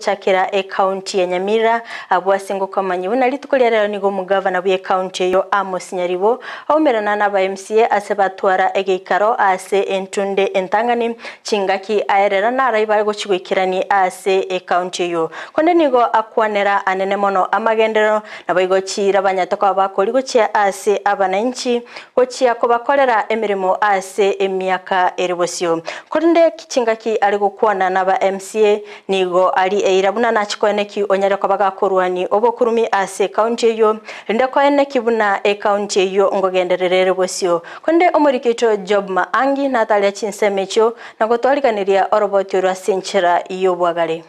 Gochakera ekaunti ya Nyamira abwo ase ngokomanya buna rituko ria rero nigo omogavana bw'ekaunti eyio Amos Nyaribo aumerana naba MCA ase batwara egeikaro ase entunde entang'ani chingaki aerera narai bare gochi goikerani ase ekaunti eyio. Konde nigo akwanera anene mono amagenderero naboigo chiira banyate koba bakori gochia ase abananchi gochia kobakorera emeremo ase emiaka ere bosio. Korende chingaki are gokwana naba MCA Nigo aria eira buna nache koeneki onyare koba gakorwania obokurumi ase ekaunti eyio, rinde koeneki buna ekaunti eyio ngogenderera ere bosio. Korende omoriki oito Job Maangi nataria chinsemo echio na gotwariganeria oroboti orwo ase enchera y'obwagare.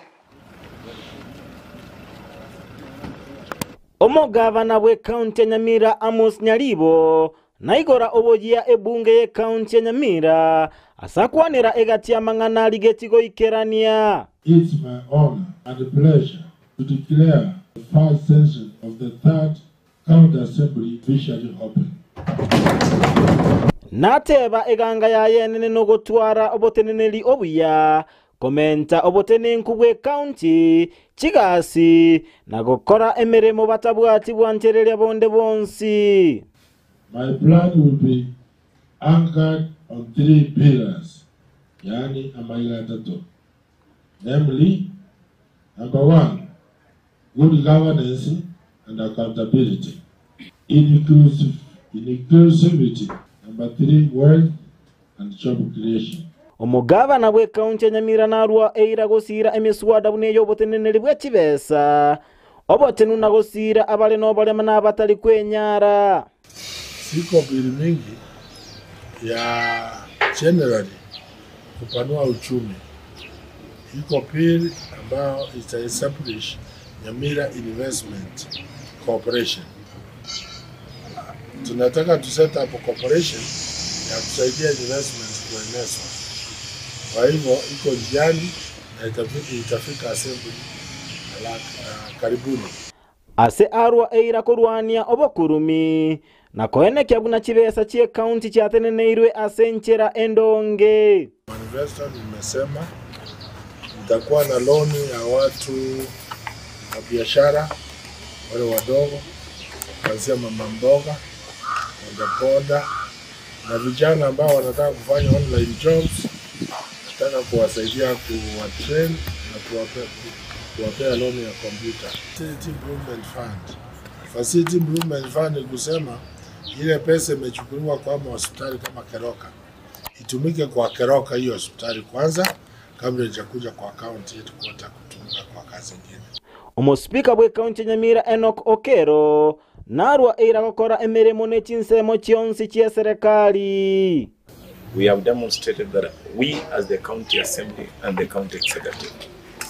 Omogavana bw'ekaunti ya Nyamira Amos Nyaribo Naigora oboyia ebunge y'ecounty ya Nyamira ase akwanera egati y'amang'ana arigetie goikerania. It's my honour and pleasure to declare the first session of the third County Assembly officially open. Nateba eganga yaye enene nogotwara oboteneneri obuya, komenta obotenenku bw'ecounty, chigasi, na gokora emeremo batabwati bwanchereria bonde bwonsi. My plan will be anchored on three pillars, yaani amaiga atato, namely, number one, good governance and accountability, inclusivity, number three, wealth and job creation. Omogabana bw'ekaunti ya Nyamira narua eira gosiira emeswada buna ey'oboteneneri bwe chibesa, obochenu na gosiira abare noborema na abatari kwenyara. Siko biri mingi ya generally kupanua uchumi. Iko bill ambayo ita establish Nyamira Investment Corporation. Tunataka tu set up corporation ya kusaidia investment kuenezwa. Kwa hivyo iko njiani na itafika assembly haraka, karibuni. Ase arua eira korwania obokurumi, na koenekia buna chibesa chi'ekaunti chiateneneirwe ase enchera endonge. Manifesto nimesema nitakuwa na loni ya watu wa biashara wale wadogo kuanzia mama mboga, bodaboda na vijana ambao wanataka kufanya online jobs. Nataka kuwasaidia kuwatrain na kuwapea loan ya kompyuta. Facility Improvement Fund. Facility Improvement Fund ni kusema ile pesa imechukuliwa kwa hospitali kama Keroka itumike kwa Keroka hiyo hospitali kwanza kabla ijakuja kwa county yetu kuota kutumika kwa kazi nyingine. Omosipika bw'ekaunti ya Nyamira Enock Okello narwa eira gokora emeremo ne chinsemo chionsi chi'eserekari. We have demonstrated that we as the county assembly and the county executive,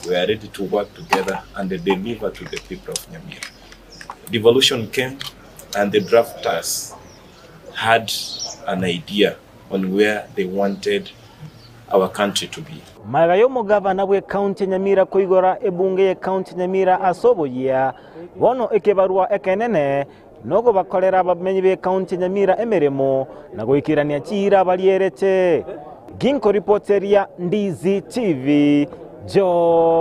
we are ready to work together and deliver to the people of Nyamira. Devolution came and the drafters had an idea on where they wanted our country to be. Magega y'omogavana bw'ekaunti ya Nyamira koigora ebunge y'ekaunti ya Nyamira ase oboyia, bono ekebarua ekenene nogobakorera abamenyi b'ekaunti ya Nyamira emeremo na goikerania chiira barierete. Ginkoripoteria Ndizi TV, Job.